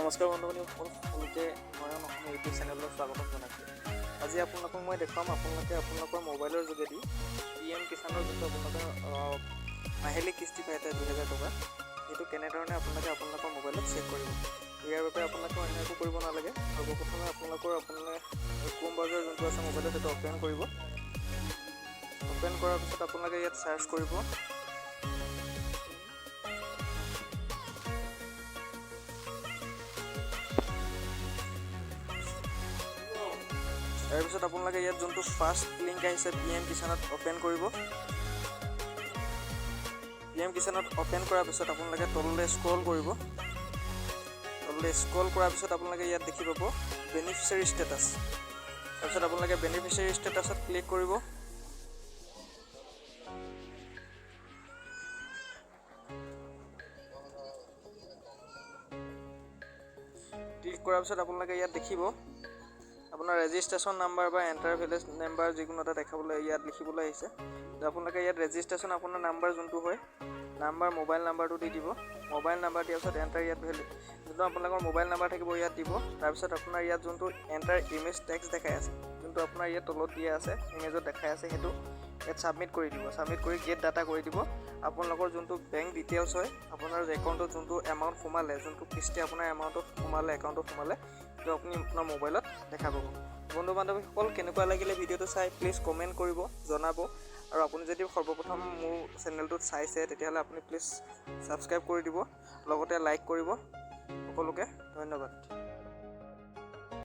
নমস্কাৰ বন্ধু বান্ধৱীসকল, সকলোকে নয়ন অসম ইউটিউব চেনেললৈ স্বাগতম জনাইছোঁ। আজি আপোনালোকক মই দেখুৱাম, আপোনালোকে আপোনালোকৰ মোবাইলৰ যোগেদি পি এম কিষাণৰ যোনটো আপোনালোকে মাহিলী কিস্তি পাই থাকে 2000 টকা, সেইটো কেনেধৰণে আপোনালোকে আপোনালোকৰ মোবাইলত চেক কৰিব। ইয়াৰ বাবে আপোনালোকে অন্য একো কৰিব নালাগে। সৰ্বপ্ৰথমে আপোনালোকে ক্ৰোম ব্ৰাউজাৰ যোনটো আছে মোবাইলত, সেইটো অ'পেন কৰিব। অ'পেন কৰাৰ পিছত আপোনালোকে ইয়াত চাৰ্চ কৰিব। তাৰপিছত আপোনালোকে ইয়াত যোনটো ফাৰ্ষ্ট লিংক আহিছে, পি এম কিষাণত অ'পেন কৰিব। পি এম কিষাণত অ'পেন কৰাৰ পিছত আপোনালোকে তললৈ স্ক্ৰল কৰিব। তললৈ স্ক্ৰল কৰাৰ পিছত আপোনালোকে ইয়াত দেখি পাব বেনিফিচিয়াৰী ষ্টেটাছ। তাৰপিছত আপোনালোকে বেনিফিচিয়াৰী ষ্টেটাছত ক্লিক কৰিব। ক্লিক কৰাৰ পিছত আপোনালোকে ইয়াত দেখিব আপোনাৰ ৰেজিষ্ট্ৰেশ্যন নাম্বাৰ বা এণ্টাৰ ভিলেজ নাম্বাৰ, যিকোনো এটা দেখাবলৈ ইয়াত লিখিবলৈ আহিছে। তো আপোনালোকে ইয়াত ৰেজিষ্ট্ৰেশ্যন আপোনাৰ নাম্বাৰ যোনটো হয় নাম্বাৰ, মোবাইল নাম্বাৰটো দি দিব। মোবাইল নাম্বাৰ দিয়াৰ পিছত এণ্টাৰ ইয়াত ভেলু যোনটো আপোনালোকৰ মোবাইল নাম্বাৰ থাকিব, ইয়াত দিব। তাৰপিছত আপোনাৰ ইয়াত যোনটো এণ্টাৰ ইমেজ টেক্সট দেখাই আছে, যোনটো আপোনাৰ ইয়াত তলত দিয়া আছে, ইমেজত দেখাই আছে, সেইটো ইয়াত ছাবমিট কৰি দিব। ছাবমিট কৰি গেট ডাটা কৰি দিব। আপোনালোকৰ যোনটো বেংক ডিটেইলছ হয়, আপোনাৰ একাউণ্টত যোনটো এমাউণ্ট সোমালে, যোনটো কিস্তি আপোনাৰ এমাউণ্টত সোমালে, একাউণ্টত সোমালে, সেইটো আপুনি আপোনাৰ মোবাইলত দেখা পাব। বন্ধু বান্ধৱীসকল, কেনেকুৱা লাগিলে ভিডিঅ'টো চাই প্লিজ কমেণ্ট কৰিব, জনাব। আৰু আপুনি যদি সৰ্বপ্ৰথম মোৰ চেনেলটোত চাইছে, তেতিয়াহ'লে আপুনি প্লিজ ছাবস্ক্ৰাইব কৰি দিব, লগতে লাইক কৰিব। সকলোকে ধন্যবাদ।